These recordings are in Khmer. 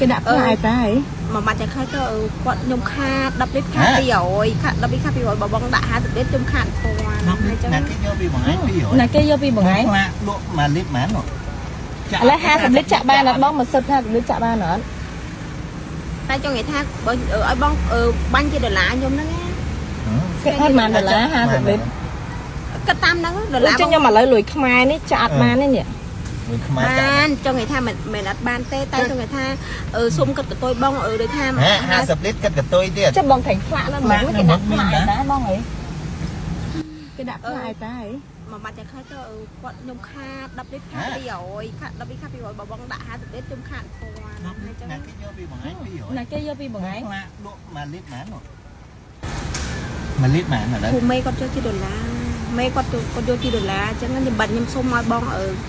គេដាក់ផ្លែតាហី មួយម៉ាត់ចាំខែទៅគាត់ខ្ញុំខាត10លីត្រខាត200ខាត10លីត្រខាត200បើបងដាក់50លីត្រខ្ញុំខាត1000 10លីត្រណាគេយកពីមួយថ្ងៃ200 ណាគេយកពីមួយថ្ងៃ ផ្លាកលក់1លីត្រហ្មង ឥឡូវ50លីត្រចាក់បានអត់បងមួយសិត50លីត្រចាក់បានអត់ តែចង់និយាយថាបើឲ្យបងបាញ់ជាដុល្លារខ្ញុំហ្នឹងណា គេអត់បានដុល្លារ50លីត្រ គិតតាមហ្នឹងដុល្លារ ចុះខ្ញុំឥឡូវលុយខ្មែរនេះចាក់អត់បានទេនេះ មួយខ្មែរចាក់ បានចង់និយាយថាមិនមែនអត់បានទេតែចង់និយាយថាសុំគិតកតុយបងដូចថា ហ៎50លីត្រគិតកតុយទៀត ចុះបងតែងផ្លាកនៅមុខគេដាក់ផ្លាកតាបងអីគេដាក់ផ្លែតាហី មួយម៉ាត់ចាំខែទៅគាត់ខ្ញុំខាត10លីត្រខាត200ខាត10លីត្រខាត200បើបងដាក់50លីត្រខ្ញុំខាត1000 10លីត្រណាគេយកពីមួយថ្ងៃ200 ណាគេយកពីមួយថ្ងៃ ផ្លាកលក់1លីត្រហ្មង1លីត្រហ្មងឥឡូវ ភូមេគាត់យកជាដុល្លារមេគាត់គាត់យកជាដុល្លារអញ្ចឹងខ្ញុំបាត់ខ្ញុំសុំឲ្យបង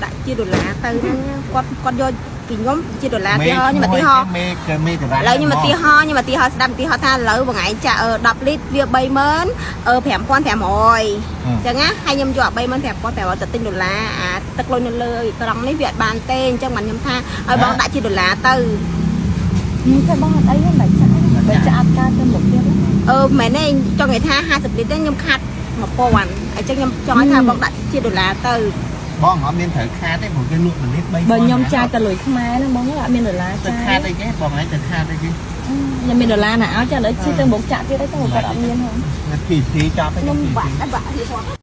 ដាក់ជាដុល្លារទៅហ្នឹងគាត់គាត់យកពីខ្ញុំជាដុល្លារទីហោខ្ញុំឧទាហរណ៍ មេគេមេក ឥឡូវខ្ញុំឧទាហរណ៍ខ្ញុំឧទាហរណ៍ស្ដាប់ឧទាហរណ៍ថាឥឡូវមួយថ្ងៃចាក់10លីត្រវា30000 5500អញ្ចឹងណាហើយខ្ញុំយក35500ទៅទិញដុល្លារអាទឹកលុយនៅលើត្រង់នេះវាអត់បានទេអញ្ចឹងបានខ្ញុំថាឲ្យបងដាក់ជាដុល្លារទៅ តែបងអត់អីទេមិនចាក់បើចាក់អត់កើតទៅមុខទៀត អឺមែនទេចង់និយាយថា50លីត្រទេខ្ញុំខាត់1000អញ្ចឹងខ្ញុំចង់ឲ្យថាបងដាក់ជាដុល្លារទៅ បងអត់មានត្រូវខាតទេព្រោះគេលក់1លីត្រ3 បើខ្ញុំចាយតែលុយខ្មែរហ្នឹងបងអត់មានដុល្លារ ទៅ ចាយ ខាតអីគេបងឯងទៅខាតអីគេ ខ្ញុំមានដុល្លារណាឲ្យចាឥឡូវជិះទៅមុខចាក់ទៀតអីទៅគាត់អត់មានហ្នឹង ពីទីចាប់ ខ្ញុំបាក់បាក់ហៀប